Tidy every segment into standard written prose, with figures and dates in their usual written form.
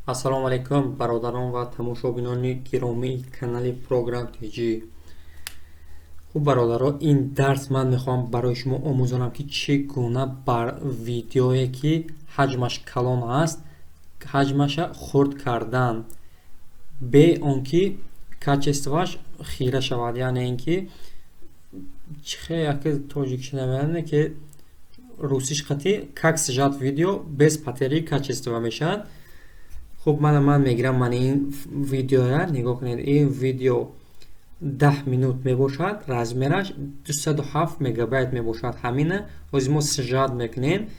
Ассалому алайкум, бародарон ва тамошобинони гиромии канали Программ ТЖ. Хуб, бародаро, ин дарс ман мехоҳам барои шумо омӯзонам, ки чӣ гуна бар видеое, ки ҳаҷмаш калон аст, ҳаҷмаша хурд кардан, бе он ки качествоаш хира шавад. Яъне ин ки чихе яке тоҷикша намедонам, ки русиш қати «как сжать видео без потери качества» мешавад. Хуб, мана ман мегирам, ман ин видеоя нигоҳ кунед. Ин видео 10 минут мебошад, размераш 207 мегабайт мебошад. Ҳамина ҳозир мо сжать мекунем,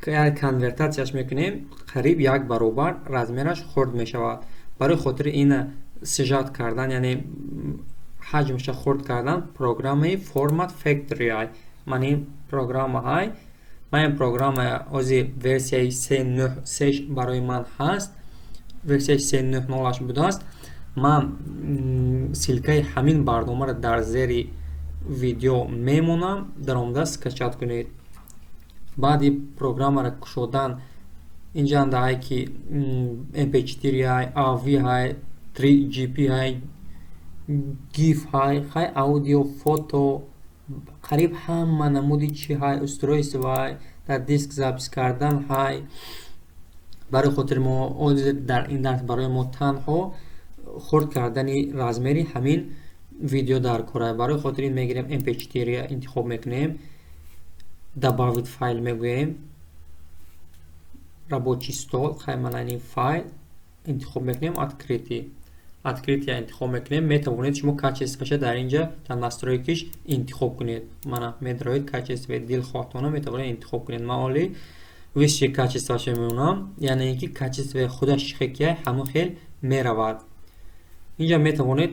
конвертатсияш мекунем, қариб як баробар размераш хурд мешавад. Барои хотири ина сжать кардан, яъне ҳаҷмаша хурд кардан, программаи Format Factory. Ман ин программаҳай, ман ин программа ҳозир версияи 3.9.3 барои ман ҳаст, версияи 3.9.0 будааст. Ман ссылкаи ҳамин барномаро дар зери видео мемонам, даромада скачать кунед. Баъди программаро кушодан инҷа ҳай, ки mp4 ҳай, av ҳай, 3gp ҳай, gif ҳай, хай, аудио, фото, қариб ҳама намуди чи ҳай, устройство ҳай, дар диск запись кардан ҳай. Барои хотири мо ҳозир дар ин дарс барои мо танҳо хурд кардани размери ҳамин видео дар кор. Барои хотири ин мегирем, mp4 интихоб мекунем, «добавить файл» мегӯем, «рабочий стол», хай, мана ин файл интихоб мекунем, «открыть» интихоб мекунем. Метавонед шумо качествоша дар инҷа дар настройкиш интихоб кунед. Мана медароед, качествои дилхоҳтона метавонед интихоб кунед. Ман оли высшее качествоша мемонам, яъне ин ки качествои худаш чӣ хел ки ҳамон хел меравад. Инҷа метавонед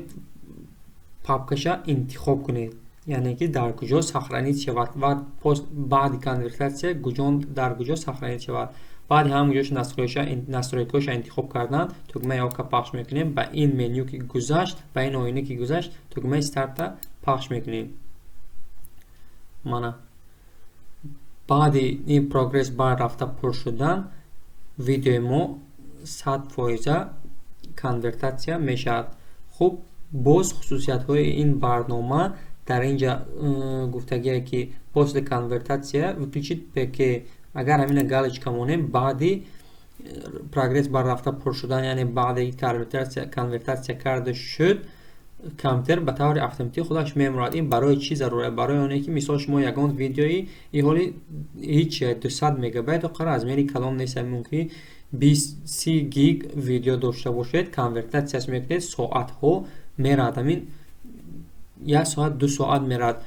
папкаша интихоб кунед, яъне ки дар куҷо сохранить шавад ва баъди конвертатсия дар куҷо сохранить шавад. Баъди ҳам ҷош настройкаҳоша интихоб кардан, тугмаи ОК пахш мекунем. Ба ин меню ки гузашт, ба ин оина ки гузашт, тугмаи старта пахш мекунем. Мана, баъди ин прогресс бар рафта пур шудан, видеои мо 100 фоиза конвертатсия мешавад. Хуб, боз хусусиятҳои ин барнома дар инҷа гуфтагие, ки после конвертация выключить ПК. Агар ҳамина галочка монем, баъди прогресс бар рафта пур шудан, яъне баъди конвертатсия карда шуд, компютер ба таври автоматӣ худаш мемурад. Ин барои чӣ зарур? Барои оне ки, мисол, шумо ягон видеои и ҳоли ҳеҷ 200 мегабайт оқара размери калон нест, мумкин 20-30 гиг видео дошта бошед, конвертатсияш мекунед, соатҳо мерад, ҳамин як соат, 2 соат мерад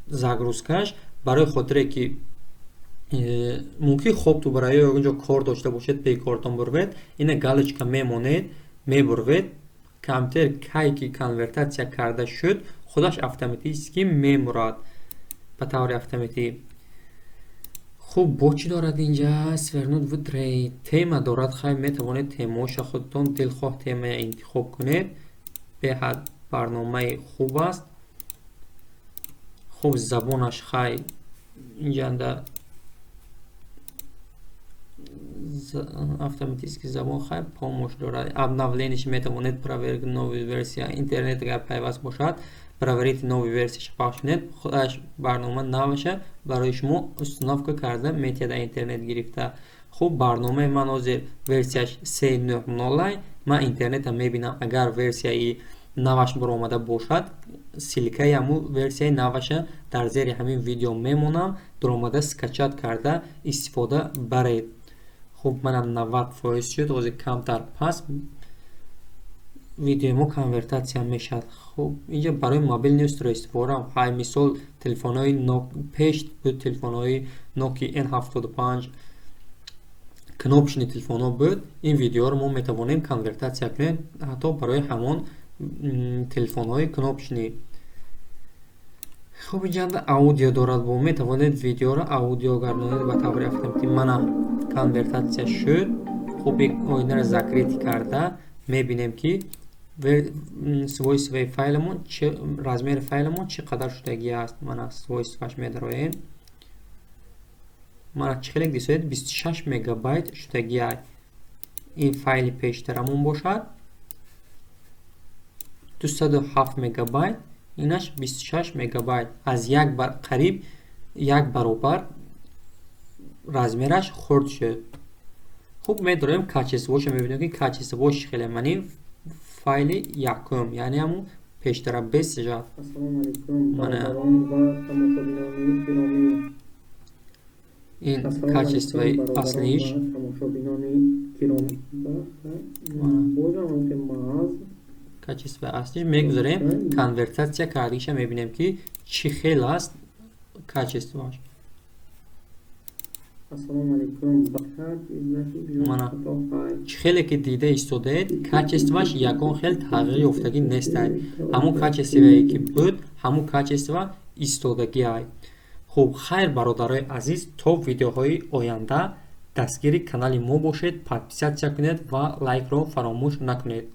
загрузкаш. Барои хотире ки мумкин хобту барои ягон ҷо кор дошта бошед, бекортон бурвед, ина галочка мемонед, мебурвед, компютер кай ки конвертатсия карда шуд, худаш автоматически мемурад, ба таври автоматӣ. Хуб, бо чӣ дорад инҷа? Свернуть в тема дорад. Хай, метавонед темаоша худатон дилхоҳ темая интихоб кунед. Беҳад барномаи хуб аст. Хуб, забонаш, хай, инҷанда автоматически забон, хай, помощь дорад, обновлениеш метавонед, проверка новый версия, интернет агар пайваст бошад, проверить новый версияша пахш кунед, худаш барнома наваша барои шумо установка карда метиҳад, интернет гирифта. Хуб, барномаи ман ҳозир версияш 3.9.0. Ман интернета мебинам, агар версияи наваш баромада бошад, ссылкаи ҳамун версияи наваша дар зери ҳамин видео мемонам, дуромада скачать карда истифода баред. Хуб, манам 90% шуд, ҳозир камтар пас видеои мо конвертатсия мешавад. Хуб, инҷа барои мобильный устройстворам ҳай, мисол, телефонҳои пеш буд, телефонҳои Nokia N75, кнопочный телефонҳо буд, ин видеоро мо метавонем конвертатсия кунем ҳатто барои ҳамон телефонҳои кнопочный. Хуб, инҷанда аудио дорад, бо метавонед видеоро аудио гардонед ба таври автоматӣ. Мана, конвертатсия шуд. Хуб, оинаро закрыть карда мебинем, ки свойствои файламон, размери файламон чӣ қадар шудагӣ аст. Мана, свойстваш медароем. Мана, чӣ хеле дисоед, 26 мегабайт шудагӣ. Ин файли пештарамон бошад, 207 мегабайт, инаш 26 мегабайт. Аз як қариб як баробар размераш хурд шуд. Хуб, медорем, качествоша мебинем, ки качествош чӣ хеле. Ман файли якум, яъне ҳамун пештара без сажат. Ассалому алайкум, бародарон ва тамошобинони гиромӣ. Ин Ассалому качествои алайкум, бародарон аслиш. ва тамошобинони гиромӣ. Бозам ки маз Качествои аслиш. Мегузарем, конвертатсия кардиша мебинем, ки чӣ хел аст качествоаш. Ассалому алайкум. Мана, чӣ хеле ки дида истодаед, качествоаш ягон хел тағйир ёфтагӣ нестай. Ҳамун качествое ки буд, ҳамун качество истодагиай. Хуб, хайр, бародарои азиз, то видеоҳои оянда дастгири канали мо бошед, подписаться кунед ва лайкро фаромӯш накунед.